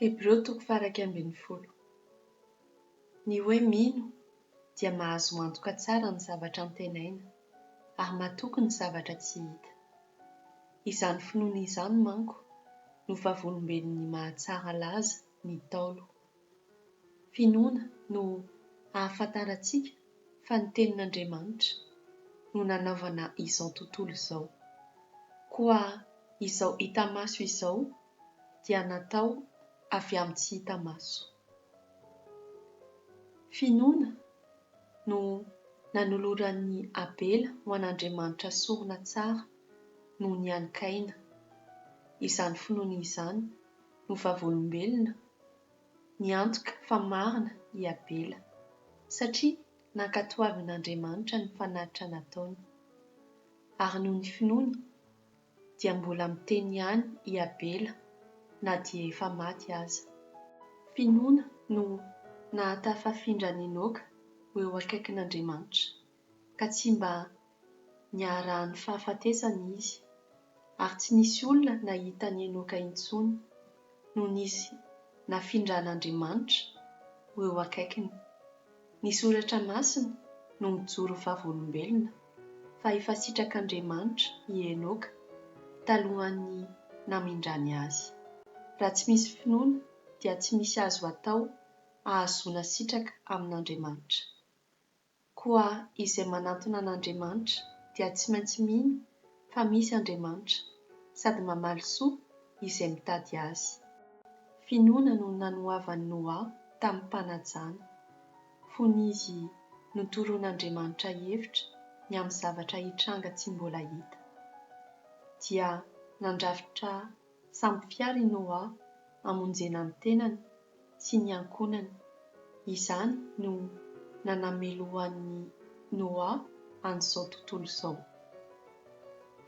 Hebreo toko faha-11. Ny hoe mino dia mahazo antoka tsara ny zavatra antenaina ary matoky ny zavatra tsy hita. Izany finoana izany manko no vavolombelon'ny mahatsara laza ny Ntaolo. Finoana no ahafantarantsika fa ny Tenin'Andriamanitra no nanaovana izao tontolo izao. Koa izao hita maso izao dia natao avy amin'ny tsy hita maso. Finoana no nanoloran'i Abela ho an'Andriamanitra sorona tsara noho ny an'i Kaina. Izany finoana izany no vavolombelona niantoka fa marina i Abela, satria nankatoavin'Andriamanitra ny fanatitra nataony. Ary noho ny finoany, dia mbola miteny ihany i Abela na dia efa maty aza. Finoana no nahatafafindra an'i Enoka ho eo akaikin'Andriamanitra, ka tsy mba niarahan'ny fahafatesana izy, ary tsy nisy olona nahita an'i Enoka intsony, noho izy nafindran'Andriamanitra ho eo akaikiny. Ny Soratra Masina no mijoro vavolombelona fa efa sitrak'Andriamanitra i Enoka talohan'ny namindrany azy. Raha tsy misy finoana dia tsy misy azo atao ahazoana sitraka amin'Andriamanitra. Koa izay manantona an'Andriamanitra dia tsy maintsy mino fa misy Andriamanitra sady mamaly soa izay mitady Azy. Finoana no nanoavan'i Noa tamim-panajana, fony izy notoroan'Andriamanitra hevitra ny amin'ny zavatra hitranga tsy mbola hita. Dia nandrafitra sambo-fiara i Noa hamonjena ny tenany sy ny ankohonany. Izany no nanamelohan'i Noa an'izao tontolo izao.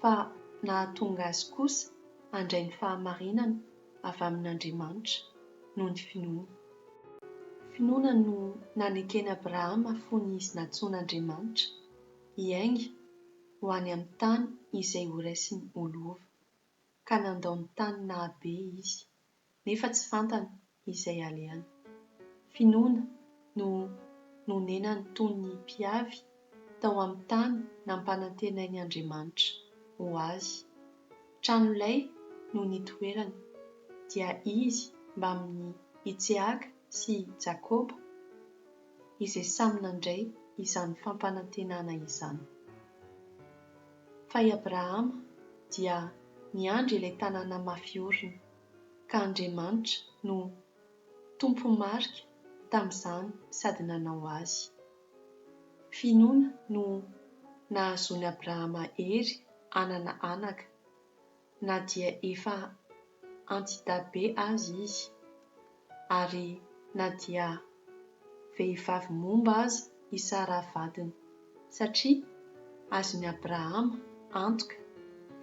Fa nahatonga azy kosa handray ny fahamarinana avy amin'Andriamanitra noho ny finoany. Finoana no naneken'i Abrahama fony izy nantsoin'Andriamanitra hiainga ho any amin'ny tany izay horaisiny ho lova, ka nandao ny tany nahabe izy, nefa tsy fantany izay alehany. Finoana no nonenany toy ny mpiavy tao amin'ny tany nampanantenain' Andriamanitra ho azy. Tranolay no nitoerany, dia izy mbamin'i Itsehaka sy Jakoba, izay samy nandray izany fampanantenana izany. Fa i Abrahama dia niandry ilay tanàna mafy orina, ka Andriamanitra no tompo-marika tamin'izany sady nanao azy. Finoana no nahazoan'i Abrahama hery hanana anaka, na dia efa anti-dahy be aza izy, ary na dia vehivavy momba aza i Saraha vadiny, satria azon'i Abrahama antoka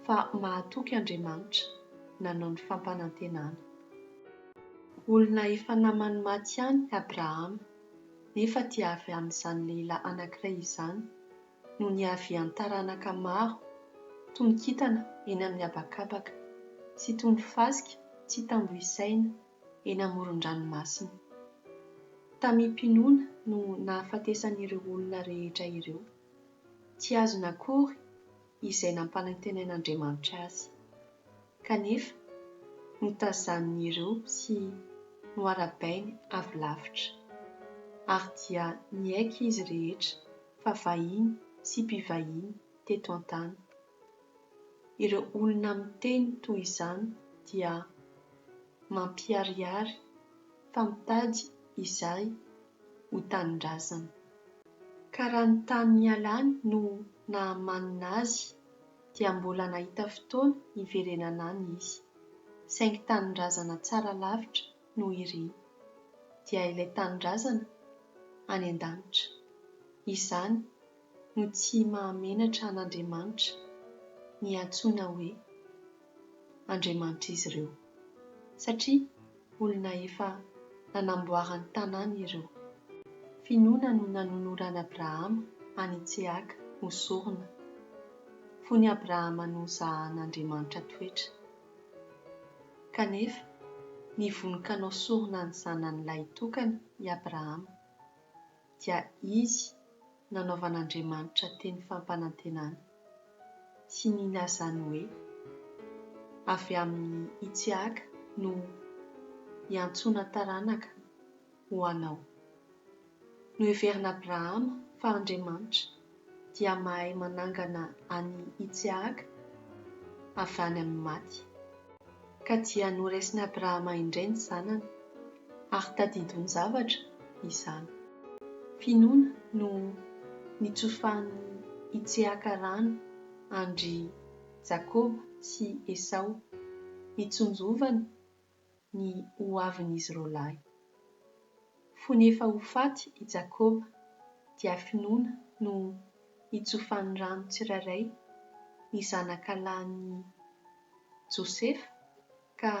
fa mahatoky Andriamanitra nanao ny fampanantenana. Olona efa naman'ny maty ihany Abrahama, nefa dia avy amin'izany lehilahy anankiray izany no niavian'ny taranaka maro toy ny kintana eny amin'ny habakabaka sy toy ny fasika tsy tambo isaina eny amoron-dranomasina. Tamim-pinoana no nahafatesan'ireo olona rehetra ireo. Tsy azony akory izay nampanantenain'Andriamanitra azy. Kanefa, notazanin'ireo sy noharabainy avy lavitra. Ary dia niaiky izy rehetra fa vahiny sy mpivahiny teto an-tany. Ireo olona miteny toy izany dia mampiharihary fa mitady izay ho tanindrazany. Ka raha ny tany nialany no nahamanina azy dia mbola nahita fotoana hiverenana any izy. Saingy tanindrazana tsara lavitra no iriny, dia ilay tanindrazana any an-danitra. Izany no tsy mahamenatra an'Andriamanitra ny antsoina hoe Andriamanitr'izy ireo, satria olona efa nanamboarany tanàna ireo. Finoana no nanoloran'i Abrahama an'i Itsehaka ho sorona, fony Abrahama nozahan'Andriamanitra toetra. Kanefa, Nivonon-kanao sorona ny zanany lahitokana i Abrahama, dia izy nanaovan'Andriamanitra teny fampanantenana sy nilazany hoe, Avy amin'i Itsehaka no hiantsoana taranaka ho anao. Noheverin'i Abrahama fa Andriamanitra dia mahay manangana an'i Itsehaka avy any amin'ny maty. Ka dia noraisin'i Abrahama indray ny zanany, ary tadidin-javatra izany. Finoana no nitsofahan'i Itsehaka rano an-dry Jakoba sy Esao, nitsonjovany ny ho avin'izy roalahy. Fony efa ho faty i Jakoba, dia finoana no nitsofany rano tsirairay ny zanakalahin'i Josefa ka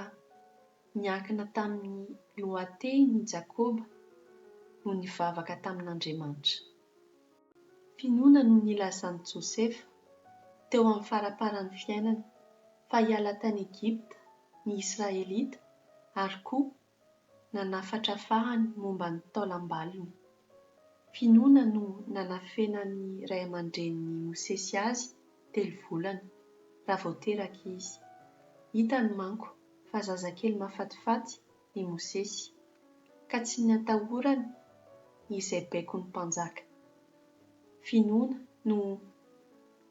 niankina tamin'ny lohatehiny i Jakoba no nivavaka tamin'Andriamanitra. Finoana no nilazan'i Josefa, teo amin'ny faramparan'ny fiainany, fa hiala tany Egypta ny Israelita ary koa nanafatra farany momba ny taolam-balony. Finoana no nanafenan'ny ray aman-drenin'i Mosesy azy telo volana, raha vao teraka izy. Hitany manko fa zazakely mahafatifaty i Mosesy, ka tsy natahorany izay baikon'ny mpanjaka. Finoana no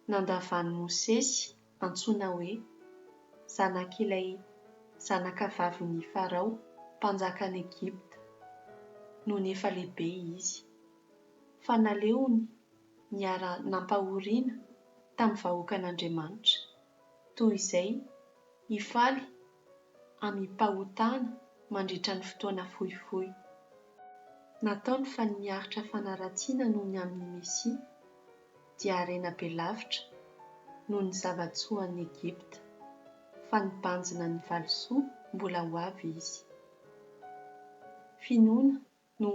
nandavan'i Mosesy antsoina hoe zanak'ilay zanakavavin'i Farao mpanjakan'i Egypta, nony efa lehibe izy. Fa naleony niara-nampahoriana tamin'ny vahoakan'Andriamanitra, toy izay hifaly amim-pahotana mandritra ny fotoana fohifohy. Nataony fa ny miaritra fanaratsiana noho ny amin'ny Mesia dia harena be lavitra noho ny zava-tsoan'i Egypta, fa nibanjina ny valisoa mbola ho avy izy. Finoana no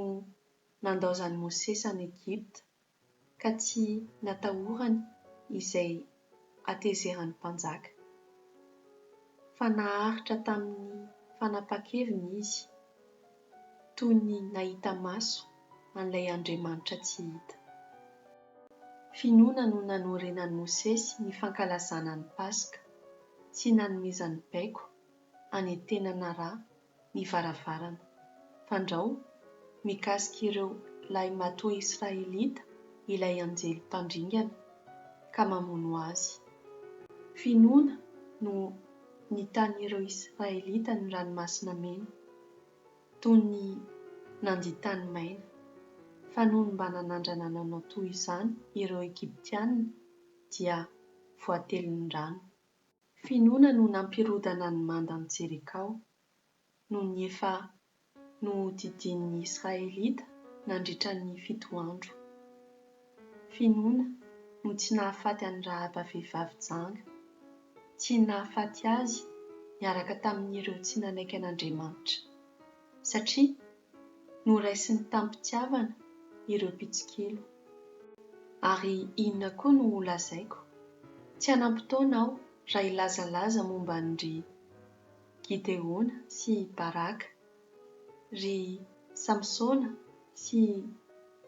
nandaozan'i Mosesy an'i Egypta ka tsy natahorany izay hatezeran'ny mpanjaka, fa naharitra tamin'ny fanapahan-keviny izy, toy ny nahita maso an'ilay Andriamanitra tsy hita. Finoana no nanorenan'i Mosesy ny fankalazana ny Paska sy nanomezany baiko hanentenana ra ny varavarana, fandrao mikasika ireo lahimatoa Israelita ilay anjely mpandringana ka mamono azy. Finoana no nitan'ireo Israelita ny Ranomasina Mena, toy ny nandia tany maina, fa nony mba nanandrana nanao toy izany ireo Egyptiana dia voatelin'ny rano. Finoana no nampirodana ny mandan'i Jerikao, nony efa nohodidinin'ny Israelita nandritra ny fito andro. Finoana no tsy nahafaty an'i Rahaba vehivavy janga, tsy nahafaty azy niaraka tamin'ireo tsy nanaiky an'Andriamanitra, satria noraisiny tamim-pitiavana ireo mpitsikilo. Ary inona koa no holazaiko? Tsy hanam-potoana aho raha hilazalaza momba an-dry Gideona sy Baraka, ry Samsona sy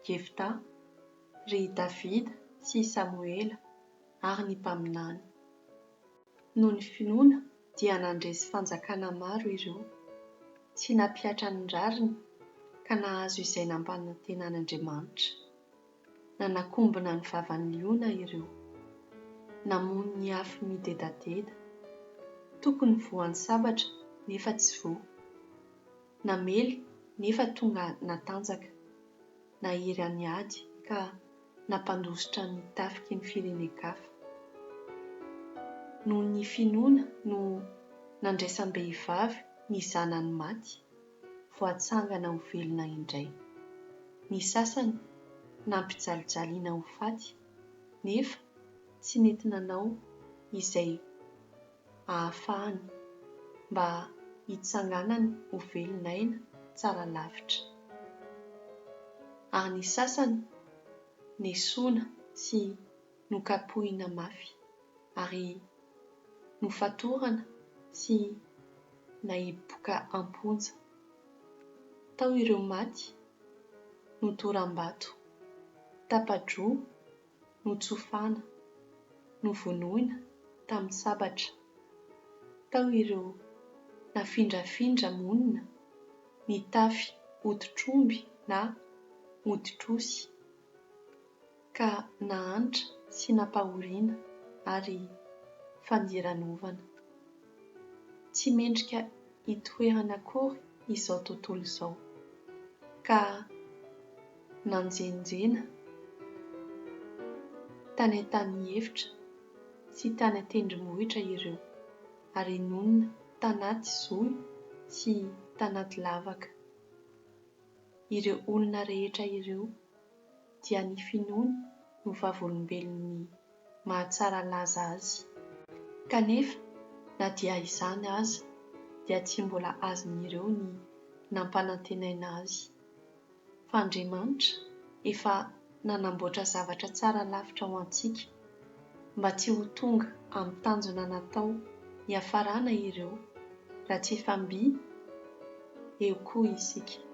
Jefta, ry Davida sy Samoela ary ny mpaminany. Noho ny finoana dia nandresy fanjakana maro ireo, tsy nampihatra ny rariny ka nahazo izay nampanantenan'Andriamanitra. Nanakombona ny vavan'ny liona ireo. Namono ny afo midedadeda. Tokony voan'ny sabatra nefa tsy voa. Namely nefa tonga natanjaka. Nahery an'ny ady ka nampandositra ny tafiky ny firenen-kafa. Noho ny finoana no nandraisam-behivavy ny zanany maty. voatsangana ho velona indray. Ny sasany nampijalijaliana ho faty nefa tsy nety nanao izay ahafahany mba hitsanganany ho velon'aina tsara lavitra. Ary ny sasany nesoina sy nokapohina mafy ary nofatorana sy. nahiboka am-ponja. Tao ireo maty notoram-bato, tapa-droa notsofana, novonoina tamin'ny sabatra. Tao ireo nafindrafindra monina nitafy hoditr'omby na hoditr'osy, ka nahantra sy nampahoriana ary fandiranovana. Tsy mendrika hitoerana akory izao tontolo izao, ka nanjenjena tany an-tany efitra sy tany an-tendrombohitra ireo, ary nonina tanaty zohy sy tanaty lavaka. Ireo olona rehetra ireo dia ny finoany no vavolombelon'ny mahatsara laza azy. Kanefa na dia izany aza dia tsy mbola azon'ireo ny nampanantenaina azy. Fa Andriamanitra efa nanamboatra zavatra tsara lavitra ho antsika, mba tsy ho tonga amin'ny tanjona natao hiafarana ireo raha tsy efa mby eo koa isika.